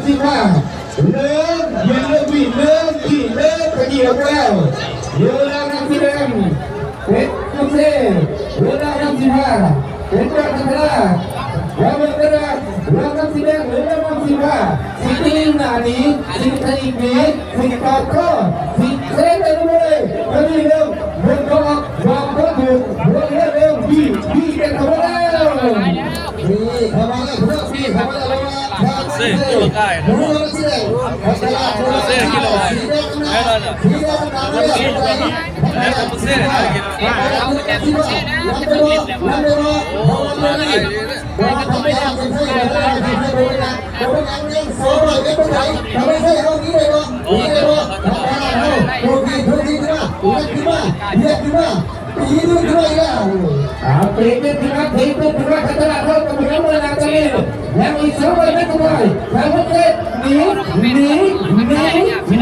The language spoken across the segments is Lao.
ສິບຫ້າ ເລີ່ມ ຢືນເລີ່ມບີບ ເລີ່ມບີບ ເລີ່ມຂະຫຍິບອອກແລ້ວ. ເວລານັບສີແດງ ເປັນນຳເຊ ເວລານັບສິບຫ້າ ເປັນບາດພັດທະລາ ວ່າເບິ່ງກັນວ່າ ເວລານັບສີແດງ ເວລານັບສິບຫ້າ ຊິຕີໜ້າໜີ ຊິຂະຫຍິບໜີ ຊິກອດຄໍ ຊິເຊໄປເລື້ອຍໆ. ຕອນນີ້ເລີ່ມ ເບິ່ງເຂົາອອກ ບອກບໍ່ຖືກ ເບິ່ງເລີ່ມບີບ ບີບກັນເຂົ້າມາແລ້ວ. ນີ້ເຂົ້າມາແລ້ວ ພີ່ນ້ອງ ນີ້ເຂົ້າມາແລ້ວ ເພາະວ່າ ເຊ ໂອ້ໂຫ ເຊກິນແລ້ວ ແມ່ນແລ້ວ ເຊກິນແລ້ວ ແມ່ນແລ້ວ ເຊກິນແລ້ວ ໂອ້ໂຫ ໂອ້ໂຫ ໂອ້ໂຫ ອາ ເຕະຂຶ້ນມາ ເຕະຂຶ້ນມາ ເຕະຂຶ້ນມາ ຄັດຕະລາດເຮົາກຳລັງເອົາໜ້າຕອນນີ້ ຍັງອີກສອງຮ້ອຍເມັດສຸດທ້າຍ ທາງຫົວເຕະ ໜີ ໜີ ໜີ ໜີ ຊິໄ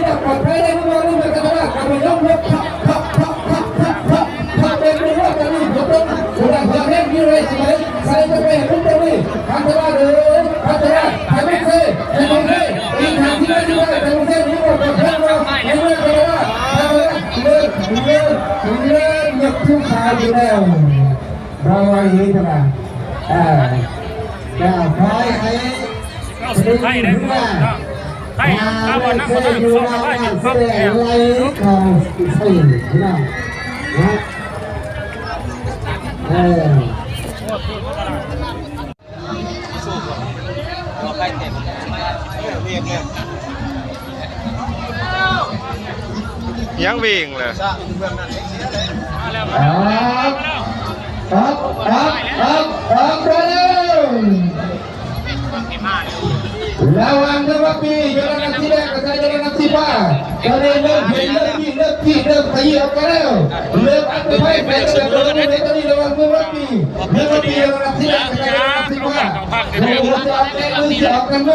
ດ້ປອດໄພໄດ້ຫຼືບໍ່ ຫຼືວ່າຄັດຕະລາດກຳລັງລົງ ພັບ ພັບ ພັບ ພັບ ພັບ ພັບ ພັບ ເປັນໄປແລ້ວຕອນນີ້ ບໍ່ຕົກ ບໍ່ໄດ້ພາແຮງຢູ່ໄດ້ຊິໄດ້ ໃສ່ເຂົ້າໄປໃຫ້ເພິ່ນຕອນນີ້ ພັດທະລາດເອີຍ ພັດທະລາດ ໄທເວັດເຊ ໄທເວັດເຊ ອີກຫ້າສິບນາທີໄດ້ ໄທເວັດເຊ ມີໂອກາດເພີ່ມເນາະ ໃນເມື່ອພັດທະລາດ ພັດທະລາດ ເລີ່ມ ເລີ່ມ ເລີ່ມຍົກທຸງຂາຢູ່ແລ້ວ ບໍ່ໄຫວອີກແລ້ວ ອ່າ ຈະປ່ອຍໃຫ້ ເອົາ ໄທເນາະ ໄທ ເອົາ ນຳ ເຂົ້າ ເຂົ້າ ເຂົ້າ ເຂົ້າ ເຂົ້າ ເຂົ້າ ເຂົ້າ ເຂົ້າ ເຂົ້າ ເຂົ້າ ເຂົ້າ ເຂົ້າ ເຂົ້າ ເອີ ຍັງວິ່ງເລີຍ ອອກ ອອກ ອອກ ອອກ ອອກມາແລ້ວ ລະວັງເດີວ່າປີ ຢູ່ລະດັບສີແດງ ກະຊາຍຢູ່ລະດັບສີຟ້າ ຕອນນີ້ເລີ່ມເຫັນ ເລີ່ມຍິງ ເລີ່ມຈີດ ເລີ່ມຂະຫຍິບອອກມາແລ້ວ ເລີ່ມອັດໄປ ໄປ ຕອນນີ້ລະວັງເດີວ່າປີ ເລີ່ມວ່າປີ ລະດັບສີແດງ ກະຊາຍຢູ່ລະດັບສີຟ້າ ໂອ້ໂຫ ຈະອອກແຕ່ງມື ຈະອອກແຕ່ງມື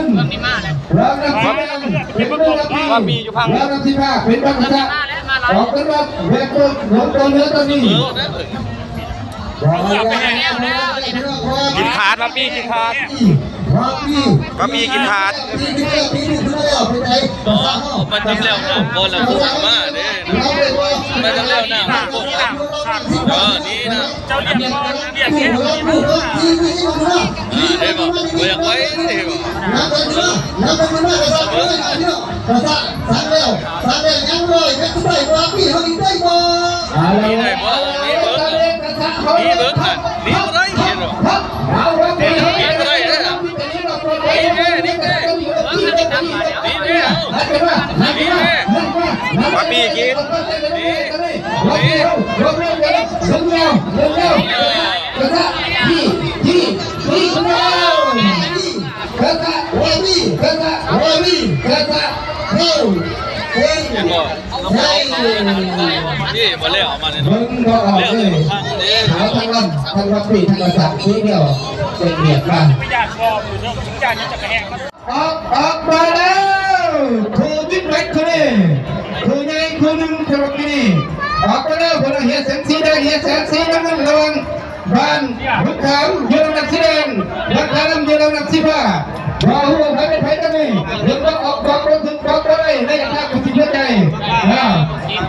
ລະດັບສີແດງ ເປັນເລື່ອງລະປີ ລະດັບສີຟ້າ ເປັນບັງກະຊະ ອອກເປັນວ່າແບບຕົວ ຕົວເຫຼືອຕອນນີ້ ກິນຂາດ ວ່າປີກິນຂາດ ວ່າປີກິນຂາດ ມາຈຳແລ້ວນະ ບໍ່ລະບໍ່ມາເດ້ ມາຈຳແລ້ວນະ ເອີ ນີ້ນະ ເຈົ້າລຽກ ລຽກ ລຽກ ອ່າ ໄດ້ບໍ່ ບໍ່ຢາກໄປເດ້ບໍ່ ກະຊະ ກະຊະ ສັ່ງແລ້ວ ສັ່ງແລ້ວ ຍັງຮ້ອຍ ຍັງໄດ້ບໍ່ ວ່າປີເຮົານີ້ໄດ້ບໍ່ ນີ້ໄດ້ບໍ່ ນີ້ເບິ່ງ ນີ້ເບິ່ງຫັ້ນ ນີ້ບໍ່ໄດ້ ເຫັນບໍ່ ນີ້ບໍ່ໄດ້ເດ້ ນີ້ແນ່ ນີ້ແນ່ ນີ້ແນ່ ນີ້ແນ່ ເອົາ ວ່າປີກິນ ນີ້ ນີ້ ກະຊະ ປີ ປີ ປີ ກະຊະ ໂອຍ ກະຊະ ໂອຍ ກະຊະ ເຮົາ ເຫັນບໍ່ ນີ້ບໍ່ແລ້ວ ມາແລ້ວ ເບິ່ງບໍ່ອອກເລີຍ ຂາວທັງລຳ ທັງວ່າປີ ທັງກະຊະ ທີດຽວ ເປັນວຽກມາ ອອກ ອອກມາແລ້ວ ຄູ່ວິດເວັດຄູ່ນີ້ ຄູ່ໃຫຍ່ຄູ່ໜຶ່ງສຳລັບປີນີ້ ອອກມາແລ້ວ ຜູ້ນຳເຮຍແສງສີແດງ ເຮຍແສງສີນ້ຳເງິນ ລະຫວ່າງ ບ້ານບຸນຄຳຢູ່ລຳດັບສີແດງ ບ້ານຄາລຳຢູ່ລຳດັບສີຟ້າ ບໍ່ຮູ້ວ່າໃຜເປັນໃຜຕອນນີ້ ເບິ່ງບໍ່ອອກ ບອກບໍ່ຖືກ ບອກບໍ່ໄດ້ ໃນອັດຕາກະສິດຫົວໃຈ ອາ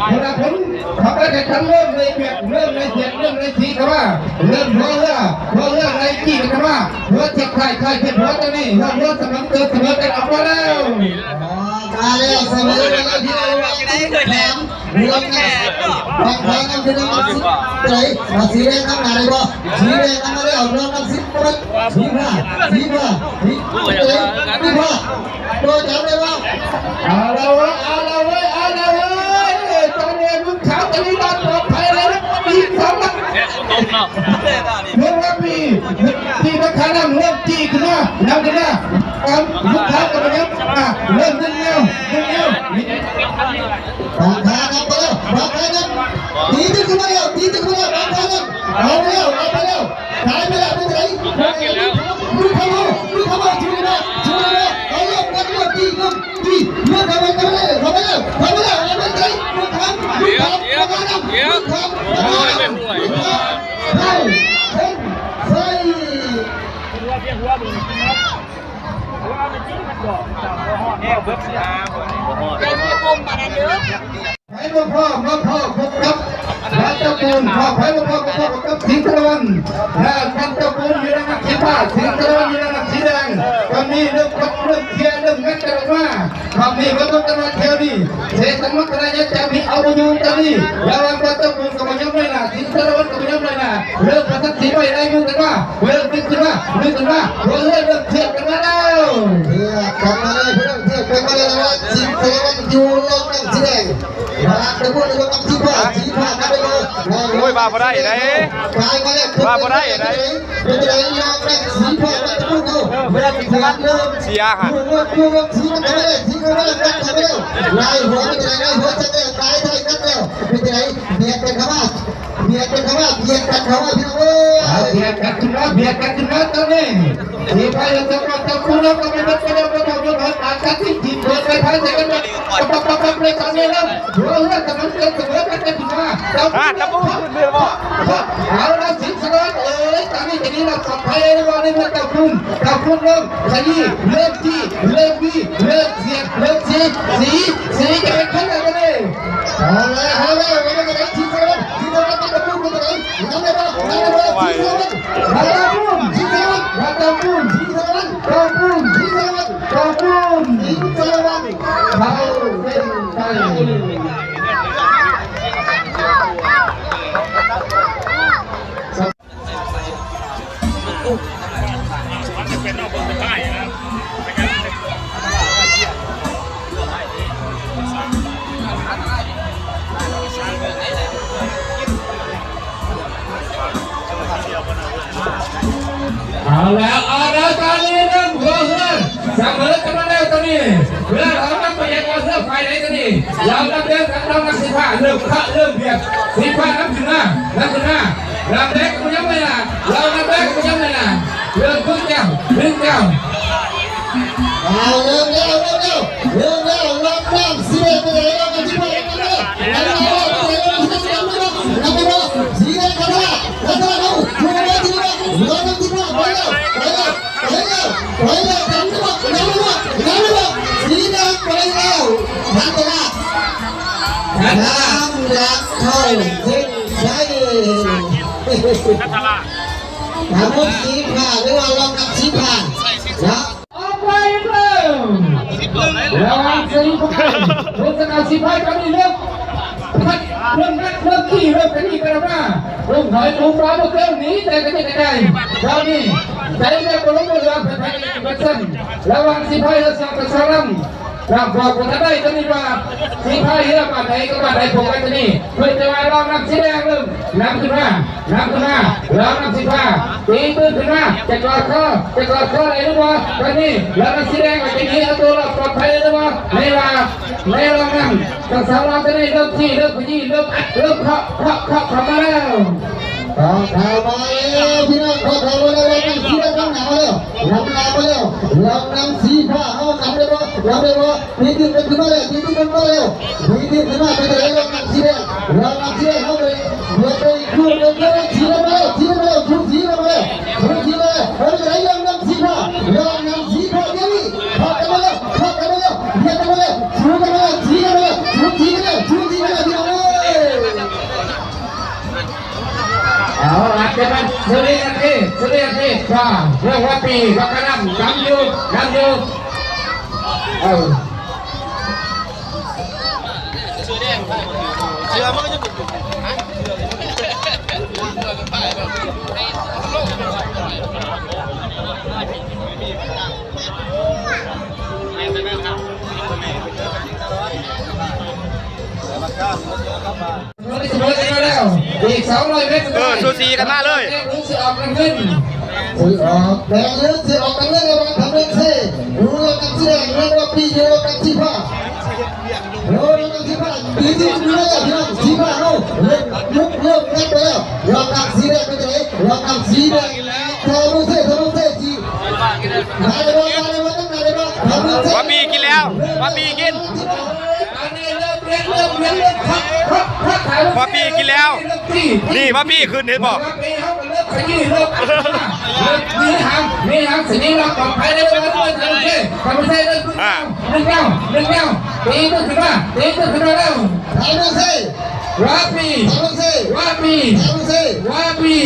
ເວລາຜົນຂອງການແຂ່ງຂັນເລີ່ມໄລ່ແບບ ເລີ່ມໄລ່ແຈກ ເລີ່ມໄລ່ສີເຂົ້າມາ ເລີ່ມຫົວເຮືອ ຫົວເຮືອໄລ່ຈີ້ເຂົ້າມາ ຫົວເຊກທ້າຍ ທ້າຍເຊກຫົວຕອນນີ້ ຫົວເຮືອສະເໝີ ເກີດສະເໝີກັນອອກມາແລ້ວ ມາແລ້ວ ສະເໝີກັນແລ້ວ ພີ່ນ້ອງ ແຖມ ມີລົດນະ ບາງຄານຳ ພີ່ນ້ອງ ສີແດງນຳໜ້າໄດ້ບໍ່ ສີແດງນຳມາແລ້ວ ເລີ່ມນຳສິບ ສິບຫ້າ ສິບຫ້າ ສິບຫ້າ ໂຕຈຳໄດ້ບໍ່ ເອົາລະເວີຍ ເອົາລະເວີຍ ເອົາລະເວີຍ ຕອນນີ້ລຸງຂາວຕະລິລອດປອດໄພແລ້ວ ອີກສອງນັດ ເລື່ອງລະປີ ຕີບັກຂານຳ ເລີ່ມຈີ້ຂຶ້ນມາ ນຳຂຶ້ນມາ ຕາມລູກຄ້າກໍໄປນຳ ອ່າ ເລີ່ມດຶງແນວ ດຶງແນວ ບາງຄານຳໄປແລ້ວ ບາງຄານຳ ຕີຕຶກຂຶ້ນມາແລ້ວ ຕີຕຶກຂຶ້ນມາແລ້ວ ບາງຄານຳ ເອົາໄປແລ້ວ ເອົາໄປແລ້ວ ຕາຍໄປແລ້ວ ເປັນຈັ່ງໃດ ລູກຄ້າ ລູກຄ້າ ລູກຄ້າ ເອົາເລື່ອງກັນ ເລື່ອງຕີ ເລື່ອງຕີ ເລື່ອງກັນ ເຂົ້າໄປແລ້ວ ເຂົ້າໄປແລ້ວ ເຂົ້າໄປແລ້ວ ເອົາໄປໄກ ລູກຄ້າ ລູກຄ້າ ບາງຄານຳ ລູກຄ້າ ບາງຄານຳ ລູກຄ້າ ເຂົ້າ ເຂົ້າ ໃສ່ ຫົວ ເພຍງຫົວ ເພຍງຫົວ ໃຜບໍ່ພ້ອມມາພ້ອມກັບວັດຕະປູນ ຖ້າໃຜບໍ່ພ້ອມມາພ້ອມກັບສິງສາລະວັນ ແລະວັດຕະປູນຢູ່ໃນນາມສີຟ້າ ສິງສາລະວັນຢູ່ໃນນາມສີແດງ ຕອນນີ້ເລີ່ມ ເລີ່ມເຄຍ ເລີ່ມແມັດກັນອອກມາ ຮອບນີ້ບໍ່ຕ້ອງກັນວ່າແຖວນີ້ ເສດສະໝັກກະລະຍະຈາມີເອົາບໍ່ຢູ່ຕອນນີ້ ລະຫວ່າງວັດຕະປູນກໍບໍ່ຍອມນ້ອຍໜ້າ ສິງສາລະວັນກໍບໍ່ຍອມນ້ອຍໜ້າ ເລີ່ມປະສັນສີໄວ້ລາຍມືກັນມາ ເລີ່ມນຶກຂຶ້ນມາ ນຶກຂຶ້ນມາ ຫົວເຮືອເລີ່ມເທືອກກັນມາແລ້ວ ເທືອກກັນມາເລີຍ ເທືອກກັນມາເລີຍ ລະຫວ່າງສິງສາລະວັນຢູ່ລອງນ້ຳສີແດງ ລະຫວ່າງຕະກູນລອງນ້ຳສີຟ້າ ສີຟ້ານຳໄປເລີຍ ໂອ້ຍ ວ່າບໍ່ໄດ້ເດ້ ກາຍມາແລ້ວ ວ່າບໍ່ໄດ້ເດ້ ເປັນຈັ່ງໃດ ລອງນ້ຳສີຟ້າ ຕະກູນເຮົາ ເສຍຫາ ລາຍຫົວເປັນຈັ່ງໃດ ລາຍຫົວຈັກແລ້ວ ກາຍໄດ້ຈັກແລ້ວ ເປັນຈັ່ງໃດ ບຽດກັນເຂົ້າມາ ບຽດກັນເຂົ້າມາ ບຽດກັນເຂົ້າມາ ພີ່ນ້ອງເອີຍ ບຽດກັນຂຶ້ນມາ ບຽດກັນຂຶ້ນມາຕອນນີ້ ສີຟ້າເຮັດຈັງຫວະຈັບຄູ່ແລ້ວກໍໄປເບິດໄປແລ້ວ ບໍ່ເຂົ້າບໍ່ອອກ ປາກກັນທີ່ ທີ່ເປີດໄປພາຍໃສ່ກັນ ປັບປັບປັບປັບເລີຍຕອນນີ້ແລ້ວ ຫົວເຮືອກຳລັງເກີດສະເໝີກັນຂຶ້ນມາ ອ່າ ຕະປູຂຶ້ນເລີຍບໍ່ ເອົາລະ ສິງສາລະວັນເອີຍ ຕອນນີ້ຈະໜີລອດປອດໄພແລ້ວບໍ່ ໃນເມື່ອເຈົ້າຄຸມ ເຈົ້າຄຸມເລີ່ມຂະຫຢີ້ ເລີ່ມຈີ້ ເລີ່ມບີ ເລີ່ມສຽດ ເລີ່ມສີ ສີ ສີຈະເປັນຄົນລະຕອນນີ້ ເອົາແລ້ວ ເອົາແລ້ວ ເອົາແລ້ວ ສິງສາລະວັນ ສິງສາລະວັນ ຕະປູ ຕະປູ ນຳໄດ້ບໍ່ ນຳໄດ້ບໍ່ ສິງສາລະວັນ ຕະປູ ສິງສາລະວັນ ຕະປູ ສິງສາລະວັນ ຕະປູ ສິງສາລະວັນ ຕະປູ ສິງສາລະວັນ ເຂົ້າເສັ້ນໄປ. ເອົາແລ້ວ ເອົາແລ້ວ ຕອນນີ້ເລີ່ມຫົວເຮືອນ ສະເໝີກັນມາແລ້ວຕອນນີ້ ເວລາເຮົານຳໄປຍັງວ່າເຮືອຝ່າຍໃດຕອນນີ້ ລາວນຳເດີນກັບລາວນຳສີຟ້າ ເລີ່ມຄະເລີ່ມບຽດ ສີຟ້ານຳຂຶ້ນມາ ນຳຂຶ້ນມາ ລາວແດງກໍຍັງໄປລະ ລາວນຳແດງກໍຍັງໄປລະ ເລີ່ມຄຶ້ນແກ້ວ ຄຶ້ນແກ້ວ ເອົາ ເລີ່ມແລ້ວ ເລີ່ມແລ້ວ ເລີ່ມແລ້ວ ລາວນຳສີແດງໄປແລ້ວ ລາວນຳສີຟ້າ ນຳແລ້ວ ນຳແລ້ວ ນຳແລ້ວ ສີແດງ ຄັນທະລາ ຄັນທະລາ ເອົາ ຢູ່ໃນທີ່ວ່າ ລາວນຳສີຟ້າ ໄປແລ້ວ ໄປແລ້ວ ໄປແລ້ວ ໄປແລ້ວ ນຳຢູ່ບໍ່ ນຳຢູ່ບໍ່ ນຳຢູ່ບໍ່ ສີແດງໄປແລ້ວ ຄັນທະລາ ນຳຫຼັງເຂົ້າເສັ້ນໄຊ ຄັນທະລາ ທາງລຸງສີຟ້າ ຫຼືວ່າລອງນຳສີຟ້າ ນະ ອອກໄປເລີຍ ລະຫວ່າງສີຟ້າ ພົງສະການສີຟ້າ ຕອນນີ້ເລີ່ມ ເລີ່ມນັດ ເລີ່ມຂີ່ ເລີ່ມກະໜີໄປແລ້ວນະ ລົງຖອຍຕົງມາບໍ່ເກີນນີ້ ແຕ່ກະຈະໄດ້ ຕອນນີ້ໃສ່ແບບບໍ່ລົງບໍ່ເຫຼືອ ໃຜໆກໍເປັນຊັ້ນ ລະຫວ່າງສີຟ້າ ແລະ ສອງກະຊາລຳ ລະບອກບໍ່ທັນໄດ້ຕອນນີ້ວ່າສີຟ້າເຮືອບາດໃດກັບບາດໃດ ພວກກັນຕອນນີ້ ເພິ່ນຈະວ່າລອງນຳສີແດງເລີ່ມນຳຂຶ້ນມາ ນຳຂຶ້ນມາ ລອງນຳສີຟ້າ ຕີຕື້ນຂຶ້ນມາ ຈະກອດຄໍ ຈະກອດຄໍໄດ້ຫຼືບໍ່ ຕອນນີ້ລອງນຳສີແດງວ່າຈະໜີເອົາຕົວລອດປອດໄພໄດ້ຫຼືບໍ່ ໃນວ່າ ໃນລອງນຳ ສາວລາວຈະໄດ້ເລີ່ມທີ່ ເລີ່ມຂະຫຢີ້ ເລີ່ມອັດ ເລີ່ມເຄາະ ເຄາະ ເຄາະເຂົ້າມາແລ້ວ ເຄາະເຂົ້າມາແລ້ວ ພີ່ນ້ອງ ເຄາະເຂົ້າມາແລ້ວ ລອງນຳສີແດງນຳໜ້າມາແລ້ວ ນຳໜ້າມາແລ້ວ ລອງນຳສີຟ້າເຮົານຳໄດ້ບໍ່ ນຳໄດ້ບໍ່ ຕີຕື້ນຂຶ້ນມາແລ້ວ ຕີຕື້ນຂຶ້ນມາແລ້ວ ຕີຕື້ນຂຶ້ນມາ ເປັນຈັ່ງໃດລອງນຳສີແດງ ລອງນຳສີແດງເຮົາໄດ້ ເບີດໄປ ຄືເບີດໄປ ສີແດງມາແລ້ວ ສີແດງມາແລ້ວ ສູສີມາແລ້ວ ສູສີມາແລ້ວ ເປັນຈັ່ງໃດລອງນຳສີຟ້າ ລອງນຳສີຟ້າ ດຽວນີ້ ເຂົ້າກັນມາແລ້ວ ເຂົ້າກັນມາແລ້ວ ບຽດກັນມາແລ້ວ ສູກັນມາແລ້ວ ສີກັນມາແລ້ວ ສູສີກັນແລ້ວ ສູສີກັນແລ້ວ ພີ່ນ້ອງເອີຍ ເອົາ ອັດກັນມາ ສຸລິອັດເອ ສຸລິອັດເອ ຂວາ ເລື່ອງວ່າປີ ບັກກະນຳ ນຳຢູ່ ນຳຢູ່ ເອີ. ເອີ ສູສີກັນມາເລີຍ ແດງຫຼືຊິອອກນ້ຳເງິນ ຊິອອກ ແດງຫຼືຊິອອກນ້ຳເງິນ ລະຫວ່າງທາງເລື່ອງເຊ ຫຼືລະຫວ່າງທາງສີແດງ ຫຼືວ່າປີ ຫຼືວ່າທາງສີຟ້າ ໂອ້ ລະຫວ່າງທາງສີຟ້າ ປີທີ່ຢູ່ແລ້ວ ພີ່ນ້ອງ ສີຟ້າເຮົາ ເລີ່ມລຸກ ເລີ່ມແລ່ນໄປແລ້ວ ລະຫວ່າງທາງສີແດງເປັນຈັ່ງໃດ ລະຫວ່າງທາງສີແດງ ທາງເລື່ອງເຊ ທາງເລື່ອງເຊ ສີ ມາແລ້ວ ມາແລ້ວ ມາແລ້ວ ມາແລ້ວ ມາປີກິນແລ້ວ ມາປີກິນ ມາປີກິນແລ້ວ ນີ້ມາປີຂຶ້ນ ເຫັນບໍ່? ມີຫາງ ມີຫາງ ສະນີ້ລະປອດໄພໄດ້ ມາແລ້ວ ມາແລ້ວ ທຳໄຊເລີຍ ອ່າ ໜຶ່ງແລ້ວ ໜຶ່ງແລ້ວ ຕີຂຶ້ນມາ ຕີຂຶ້ນມາແລ້ວ ທຳໄຊ ວາປີ ທຳໄຊ ວາປີ ທຳໄຊ ວາປີ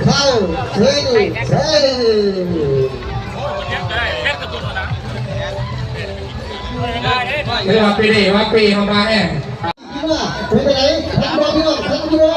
ເຂົ້າ ເຊນ ເຊ ເອີ ວາປີ ວາປີ ເຂົ້າມາແຮງ. ເປັນຈັ່ງໃດ ທັນບໍ່ພີ່ນ້ອງ ທັນຢູ່ບໍ່?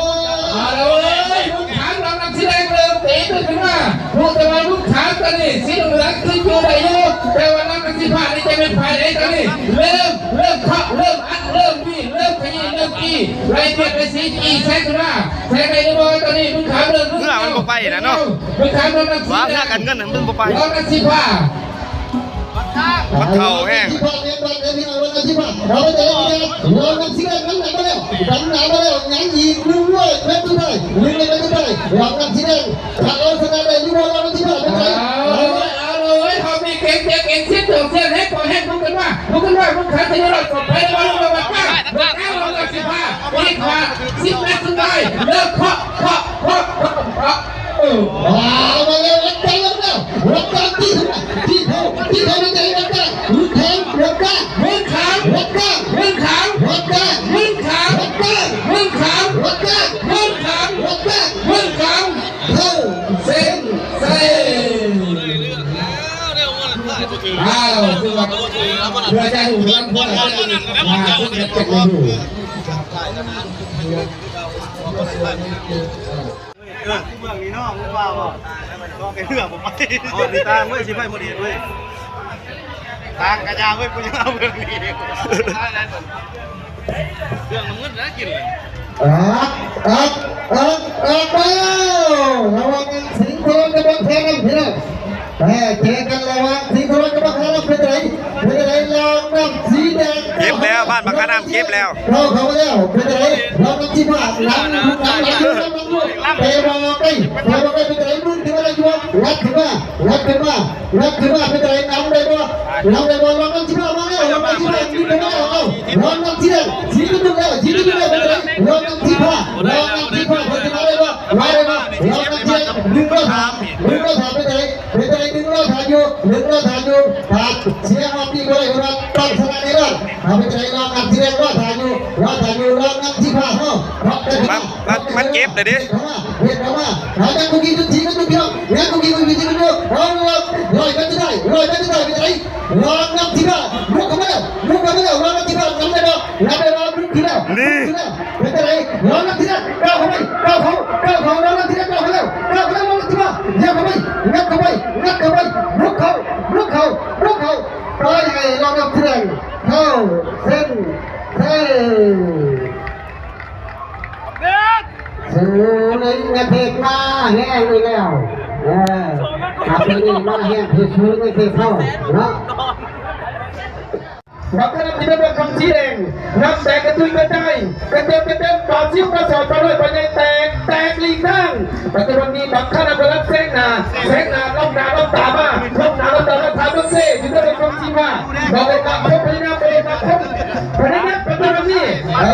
ເອົາລະເວີຍ ລຸງຂາມລຳນ້ຳສີແດງເລີ່ມຕີຂຶ້ນມາ ຮູ້ແຕ່ວ່າລຸງຂາມຕອນນີ້ສີເຫຼືອງຄືຢູ່ໄດ້ຢູ່ ແຕ່ວ່າລຳນ້ຳສີຟ້ານີ້ຈະເປັນຝ່າຍໃດຕອນນີ້ ເລີ່ມ ເລີ່ມເຄາະ ເລີ່ມອັດ ເລີ່ມບີ ເລີ່ມຂະຫຢີ້ ເລີ່ມຈີ່ ໄລ່ເບຍດໄລ່ສີຈີ່ແຊງຂຶ້ນມາ ແຊງໄດ້ຫຼືບໍ່? ຕອນນີ້ລຸງຂາມເລີ່ມ ເຮືອມັນບໍ່ໄປນະເນາະ ລຸງຂາມລຳນ້ຳສີແດງ ວ່າເຮືອກັນເງິນມັນບໍ່ໄປ ລຳນ້ຳສີຟ້າ ມັນເຂົ້າແຮງ ເອົາເລີຍ ເອົາເລີຍ ເຮົາມີເກມເຈັດ ເກມສິບ ເຈົ້າເສຍເຮັດ ປ່ອຍໃຫ້ບຸກຂຶ້ນມາ ບຸກຂຶ້ນມາ ບຸກຂຶ້ນມາ ເຂົາຈະໄດ້ລອດປອດໄພ ແລ້ວມາລຸ້ນກັນວ່າ ເກົ້າ ເກົ້າ ສິບຫ້າ ອີກຫ້າ ສິບ ເມດສຸດທ້າຍ ເລີກເຄາະ ເຄາະ ເຄາະ ເຄາະ ເຄາະ ເອີ ເອົາມາແລ້ວ ວັດກາງ ວັດກາງ ວັດກາງ ຕີເຂົ້າ ຕີເຂົ້າ ຕີເຂົ້າ ວັດກາງ ວັດກາງ ວັດກາງ ວັດກາງ ເຂົ້າເສັ້ນໄຊ ອ້າວ ຄືວ່າ ເພື່ອຈະຮູ້ລຳພວງ ມາ ເຈັດ ເຈັດ ເຈັດ ເອີ ເມືອງນີ້ເນາະ ຮູ້ວ່າບໍ່? ກໍໄປເຮືອບໍ່ໄປ ອອກນີ້ຕ່າງເວີຍ ຊິໄປບໍ່ດີເວີຍ ຕ່າງກະຢ່າເວີຍ ກູຍັງເອົາເມືອງນີ້ ເຄື່ອງນ້ຳເງິນນະກິນເລີຍ ອອກ ອອກ ອອກ ອອກມາແລ້ວ ລະຫວ່າງສິງໂທນກັບບັງຄານຳ ພີ່ນ້ອງ ແມ່ ເຈີກັນລະຫວ່າງສິງໂທນກັບບັງຄານຳ ເປັນຈັ່ງໃດ ເປັນຈັ່ງໃດ ລາວນ້ຳສີແດງ ເກັບແລ້ວ ບ້ານບັກຂານ້ຳເກັບແລ້ວ ເຂົ້າ ເຂົ້າມາແລ້ວ ເປັນຈັ່ງໃດ ລາວນ້ຳສີຟ້າ ນຳ ນຳ ນຳ ນຳ ນຳ ແຕ່ວ່າໄກ ແຕ່ວ່າໄກ ເປັນຈັ່ງໃດ ລຸ້ນຂຶ້ນມາໄດ້ຢູ່ບໍ່ ລັດຂຶ້ນມາ ລັດຂຶ້ນມາ ລັດຂຶ້ນມາ ເປັນຈັ່ງໃດ ນຳໄດ້ບໍ່ ນຳໄດ້ບໍ່ ລາວນ້ຳສີຟ້າມາແລ້ວ ລາວນ້ຳສີຟ້າ ຍິງຂຶ້ນມາແລ້ວ ເອົາ ລາວນ້ຳສີແດງ ຍິງຂຶ້ນມາແລ້ວ ຍິງຂຶ້ນມາແລ້ວ ເປັນຈັ່ງໃດ ລາວນ້ຳສີຟ້າ ລາວນ້ຳສີຟ້າ ເພິ່ນຊິມາໄດ້ບໍ່ ມາໄດ້ບໍ່ ລາວນ້ຳສີແດງ ດຶງລອດຖາມ ດຶງລອດຖາມ ເປັນຈັ່ງໃດ ເປັນຈັ່ງໃດ ດຶງລອດຖາມຢູ່ ດຶງລອດຖາມຢູ່ ຖາມ ເສຍອອກປີບໍ່ໄດ້ ເພາະວ່າຕ້ອງຊະນະແນ່ນອນ ເອົາໄປໃຈລອງອັນທີ່ແລກ ລອດຖາມຢູ່ ລອດຖາມຢູ່ ລອງນຳທີ່ພາເຮົາ ມັນ ມັນ ມັນເກັບແລ້ວເດ້ ເຂົ້າມາ ເຮັດເຂົ້າມາ ເອົາ ຍັງຄົງກິນຈຸດທີ່ກັນຢູ່ ພີ່ນ້ອງ ຍັງຄົງກິນຈຸດທີ່ກັນຢູ່ ເອົາ ລອຍແບບສຸດທ້າຍ ລອຍແບບສຸດທ້າຍ ເປັນໃຈ ລອງນຳທີ່ພາ ບຸກເຂົ້າມາແລ້ວ ບຸກເຂົ້າມາແລ້ວ ລອງນຳທີ່ພາ ນຳໄດ້ບໍ່ ນຳໄດ້ບໍ່ ລຸກຂຶ້ນແລ້ວ ລຸກຂຶ້ນແລ້ວ ເປັນຈັ່ງໃດ ລອງນຳທີ່ແລກ ກ້າວເຂົ້າໄປ ກ້າວເຂົ້າ ກ້າວເຂົ້າ ລອງນຳທີ່ແລກ ກ້າວເຂົ້າແລ້ວ ກ້າວເຂົ້າແລ້ວ ລອງນຳທີ່ມາ ຍັບເຂົ້າໄປ ຍັບເຂົ້າໄປ ງັດເຂົ້າໄປ ບຸກເຂົ້າ ບຸກເຂົ້າ ບຸກເຂົ້າ ປ່ອຍໃຫ້ລອງນຳທີ່ແລກ ເຂົ້າເສັ້ນໄຊ ສູນເງິນເທດມາແຮງອີກແລ້ວ ເອີ ອາ ປີນີ້ມາແຮງທີ່ສູນເງິນເທດເຮົາເນາະ. ບັກຂານ້ຳທີ່ເປັນບັກຂາມສີແດງ ນ້ຳແດງກະຕຸ້ຍກະຈາຍ ກະເຕັມກະເຕັມ ປາຊິວປາສອຍ ປານ້ອຍປາໃຫຍ່ ແຕກແຕກຫຼີກທາງ ປັດຈຸບັນນີ້ບັກຂານ້ຳກຳລັງແຊງໜ້າ ແຊງໜ້າ ລ້ອມໜ້າລ້ອມຕາມາ ລ້ອມໜ້າລ້ອມຕາມາ ທາງລົດເຊ ຢູ່ເທິງລົດຂອງສີຟ້າ ບໍ່ໄດ້ມາຄົບພະຍາຍາມ ບໍ່ໄດ້ມາຄົບພະຍາຍາມ ປັດຈຸບັນນີ້ ເອີ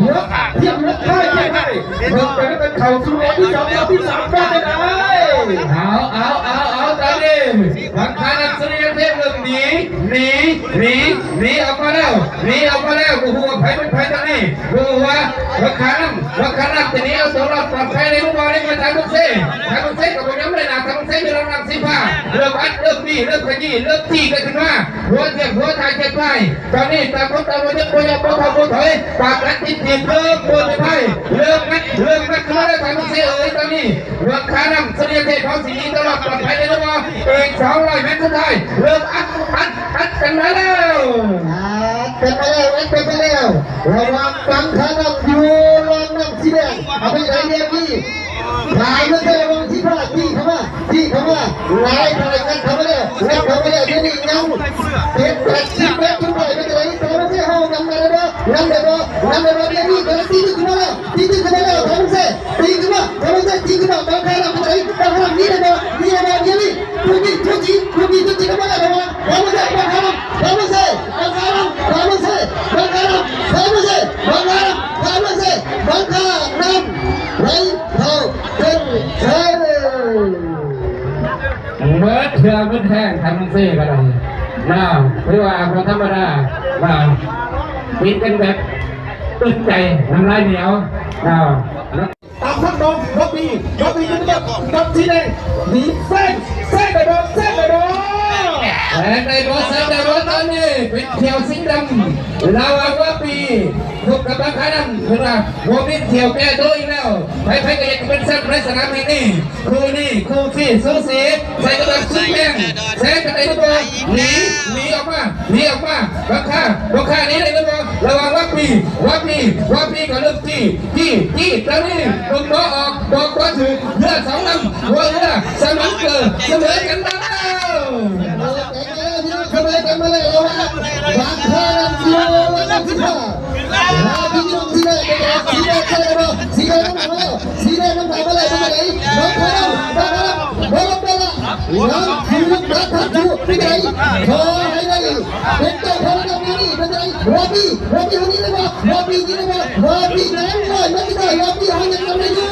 ຫົວ ທຽບຫົວທ້າຍທຽບທ້າຍ ເບິ່ງໄປນຳກັນ ເຂົ້າສູ່ລອບທີສອງ ລອບທີສາມ ວ່າຈັ່ງໃດ ເອົາ ເອົາ ເອົາ ເອົາ ຕອນນີ້ ບັກຂານ້ຳສຸລິຍະເທບເລີ່ມໜີ ໜີ ໜີ ໜີອອກມາແລ້ວ ໜີອອກມາແລ້ວ ບໍ່ຮູ້ວ່າໃຜເປັນໃຜຕອນນີ້ ບໍ່ຮູ້ວ່າບັກຂານ້ຳ ບັກຂານ້ຳຈະໜີເອົາຕົວລອດປອດໄພໄດ້ຫຼືບໍ່ ໃນເມື່ອທາງລຸງເຊ ທາງລຸງເຊກໍບໍ່ຍອມໄດ້ນະ ທາງລຸງເຊມີລຳນ້ຳສີຟ້າ ເລີ່ມອັດ ເລີ່ມບີ ເລີ່ມຂະຫຢີ້ ເລີ່ມຈີ່ກັນຂຶ້ນມາ ຫົວທຽບຫົວທ້າຍທຽບທ້າຍ ຕອນນີ້ຕ່າງຄົນຕ່າງບໍ່ຍອມ ບໍ່ຍອມ ບໍ່ທ້ອ ບໍ່ຖອຍ ປາກກັນຕິດທີບ ເລີ່ມເປີດໄພ ເລີ່ມມັດ ເລີ່ມມັດຂຶ້ນມາແລ້ວ ທາງລຸງເຊເອີຍ ຕອນນີ້ ບັກຂານ້ຳສຸລິຍະເທບເຮົາຊິໜີຕົວລອດປອດໄພໄດ້ຫຼືບໍ່ ອີກສອງຮ້ອຍແມັດສຸດທ້າຍ ເລີ່ມອັດ ອັດ ອັດກັນມາແລ້ວ ອັດກັນມາແລ້ວ ອັດກັນມາແລ້ວ ລະຫວ່າງບັກຂານ້ຳຢູ່ລອງນ້ຳສີແດງ ເອົາໄປໃສ່ແດງນີ້ ຖາມເລື່ອງແຕ່ລະວັນທີ່ພາດ ຕີເຂົ້າມາ ຕີເຂົ້າມາ ຫຼາຍເທົ່າໃດ ງັດເຂົ້າມາແລ້ວ ງັດເຂົ້າມາແລ້ວ ດຽວນີ້ຍັງເຈັດ ແປດ ສິບແມັດ ທຸກໄປເປັນຈັ່ງໃດ ຕາມເຊເຮົານຳໄດ້ບໍ່ ນຳໄດ້ບໍ່ ນຳໄດ້ບໍ່ ດຽວນີ້ກຳລັງຕີຂຶ້ນມາແລ້ວ ຕີຂຶ້ນມາແລ້ວ ຕາມເຊ ຕີຂຶ້ນມາ ຕາມເຊ ຕີຂຶ້ນມາ ຕາມເຊ ນຳໄດ້ບໍ່ ນຳໄດ້ບໍ່ ດຽວນີ້ ດຽວນີ້ ທຸກທີ ທຸກທີ ທຸກທີ ທຸກທີ ນຳໄດ້ບໍ່ ຕາມເຊ ຕາມເຊ ຕາມເຊ ຕາມເຊ ຕາມເຊ ບັກຂານ້ຳໄຫຼເຂົ້າເສັ້ນໄຊ ເບິດເທື່ອເບິດແຮງ ທາງເຊກໍໄດ້ ນາ ຖືວ່າບໍ່ທຳມະດາ ນາ ເປັນກັນແບບອຶດໃຈ ນ້ຳລາຍໜຽວ ນາ. ຕາມພັກດອງ ບັບບີ້ ບັບປີ້ຂຶ້ນມາ ກັບສີແດງ ດີແຊງ ແຊງໄດ້ບໍ່ ແຊງໄດ້ບໍ່ ແຊງໄດ້ບໍ່ ແຊງໄດ້ບໍ່ ຕອນນີ້ເປັນແຖວສີດຳ ລະຫວ່າງບັບປີ້ ພົບກັບບັງຄາດຳ ເພິ່ນວ່າບໍ່ມີແຖວແກ້ໂຕອີກແລ້ວ ໃຜໆກໍຢາກເປັນແຊ້ມໃນສະໜາມແຫ່ງນີ້ ຄູ່ນີ້ຄູ່ຂີ້ສູສີ ໃສ່ກຳລັງສຸດແຮງ ແຊງກັນໄດ້ຫຼືບໍ່ ໜີ ໜີອອກມາ ໜີອອກມາ ບັງຄາ ບັງຄາໜີໄດ້ຫຼືບໍ່ ລະຫວ່າງວັບປີ້ ວັບປີ້ ວັບປີ້ກໍເລີ່ມຈີ້ ຈີ້ ຈີ້ ຕອນນີ້ເບິ່ງບໍ່ອອກ ບອກບໍ່ຖືກ ເຮືອສອງລຳ ຫົວເຮືອສະໝັນເກີ ສະເໝີກັນມາແລ້ວ ສະເໝີກັນມາແລ້ວ ລະຫວ່າງບັງຄານຳຢູ່ ລະຫວ່າງບັງຄາ ລະຫວ່າງສີແດງ ສີແດງ ສີແດງນຳໜ້າມາແລ້ວ ສີແດງນຳໜ້າມາແລ້ວ ເປັນຈັ່ງໃດ ບັງຄານຳ ບັງຄານຳ ບໍ່ລົງໄປລະ ຍັງຖືກດັກທັນຢູ່ ເປັນຈັ່ງໃດ ຂໍໃຫ້ໄດ້ ເປັນເຈົ້າຂອງດອກນີ້ ເປັນຈັ່ງໃດ ວອບບີ້ ວອບປີ້ ເຮົານີ້ໄດ້ບໍ່ ວອບປີ້ ນີ້ໄດ້ບໍ່ ວອບປີ້ ຍັງນ້ອຍ ມັນນ້ອຍ ວອບປີ້ ເຮົາຍັງນຳໄດ້ຢູ່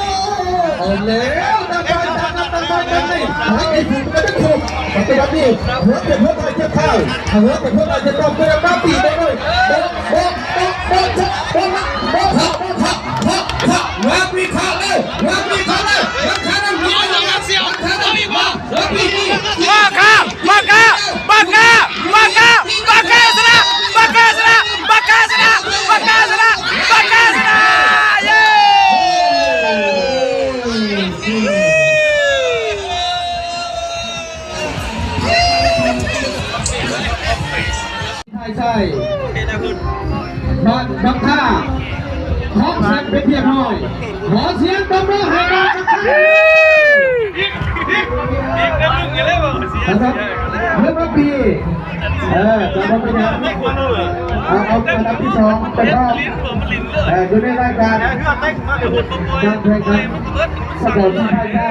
ເອົາແລ້ວ ຕັ້ງໄວ້ ຕັ້ງໄວ້ ຕັ້ງໄວ້ ໃຫ້ໄດ້ຖືກ ໄປໄດ້ຖືກ ປະຕິບັດນີ້ ຫົວເຈັບຫົວຕ່ອຍເຈັບເຂົ່າ ເອົາ ຫົວເຈັບຫົວຕ່ອຍເຈັບເຂົ່າ ເປັນວອບປີ້ໄດ້ເລີຍ ໂບະ ໂບະ ໂບະ ໂບະ ໂບະ ໂບະ ໂບະ ວອບປີ້ເຂົ້າເລີຍ ວອບປີ້ເຂົ້າເລີຍ ບັງຄານຳ ບັງຄານຳ ບັງຄານຳ ບັງຄາ ບັງຄາ ບັງຄາ ບັງຄາ ບັງຄາຊະນະ ບັງຄາຊະນະ ບັງຄາຊະນະ ບັງຄາຊະນະ ບັງຄາຊະນະ ເຢ້ ທ້າຍຊາຍ ບ້ານບັງຄາ ຄອງແຊມເປັນທີ່ຮຽບຮ້ອຍ ຂໍສຽງຕົບມືໃຫ້ກັບບັງຄາ ນະຄັບ ເລີ່ມປີ ເອີ ກະບໍ່ເປັນຫຍັງ ເອົາ ເອົາອັນດັບທີສອງໄປພ້ອມ ເອີ ຢູ່ໃນລາຍການການແຂ່ງຂັນສະໂມສອນໄທໄດ້.